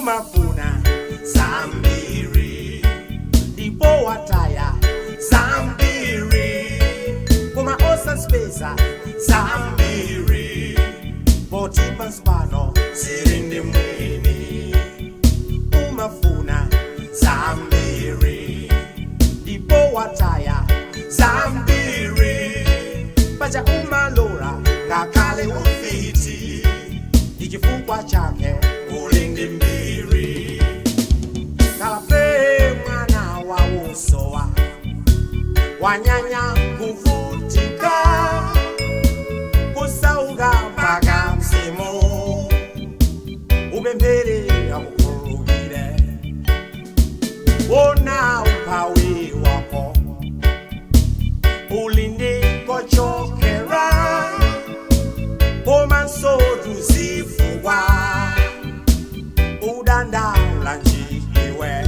Umafuna zambiri ndipo wataya zambiri, koma osazipeza zambiri, poti pansi pano zili ndi mwini. Umafuna zambiri ndipo wataya zambiri, paja umalola ngakhale ufiti, ndi chifukwa chake uli ndi mbiri. Kalape mwana wausowa, wanyanya kuvutika, kusauka mpaka mzimu, upemphere akukhululukire. Wona umphawi wako uli ndi kochokera, komanso tuzifukwa udandaula njiiwe.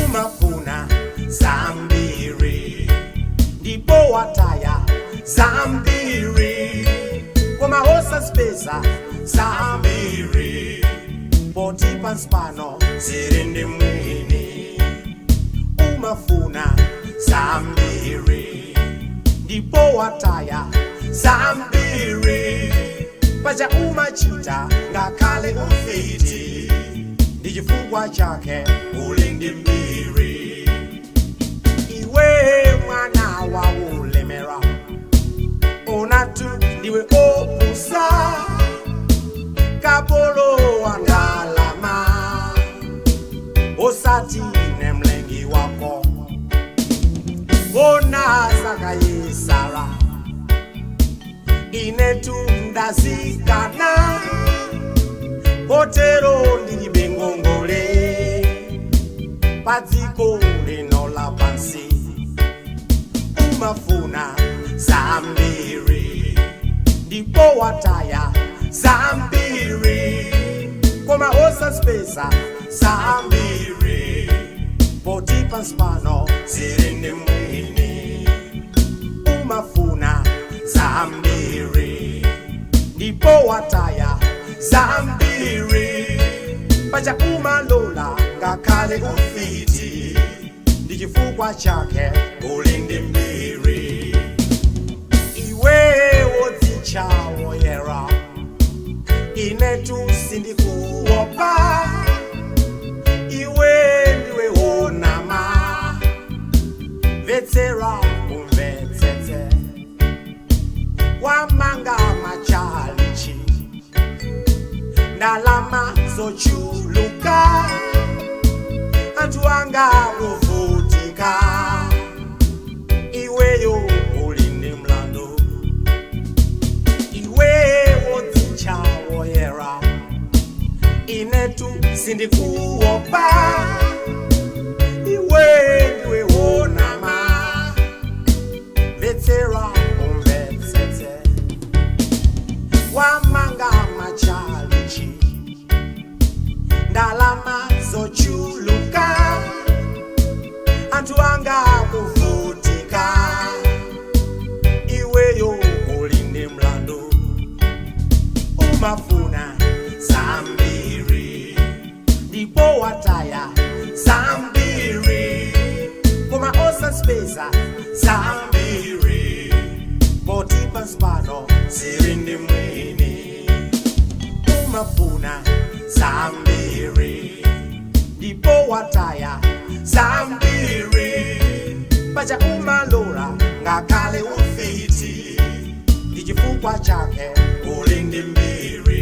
Umafuna zambiri ndipo wataya zambiri, koma osazipeza zambiri, poti pansi pano zili ndi mwini. Umafuna zambiri ndipo wataya zambiri, paja umachita ngakhale ufiti, ndi chifukwa chake uli ndi mbiri. Iwe mwana wa ulemera, onatu ndiwe opusa, kapolo wa ndalama, osati ne mlengi wako. Ona zakayisara, inetu ndazikana, kotero ndilibe ngongole padziko lino lapansi. Umafuna zambiri ndipo wataya zambiri, koma osazipeza zambiri, poti pansi pano zili ndi mwini. Umafuna zambiri ndipo wataya zambiri, paja umalola ngakhale ufiti, ndi chifukwa chake uli ndi mbiri. Iwe wodzitcha woyera, inetu sindikuopa, iwe ndiwe wonama, mvetsera umvetsetse. Wamanga machalichi, ndalama zochuluka, anthu anga kuvutika, iweyo uli ndi mlandu. Iwe wodzitcha woyera, inetu sindikuopa, iwe ndiwe wonama, mvetsera umvetsetse. Wamanga machalichi, ndalama zochuluka, anthu anga kuvutika, iweyo uli ndi mlandu. Umafuna zambiri ndipo wataya zambiri, koma osazipeza zambiri, poti pansi pano zili ndi mwini. Umafuna zambiri ndipo wataya zambiri, paja umalola ngakhale ufiti, ndi chifukwa chake uli ndi mbiri.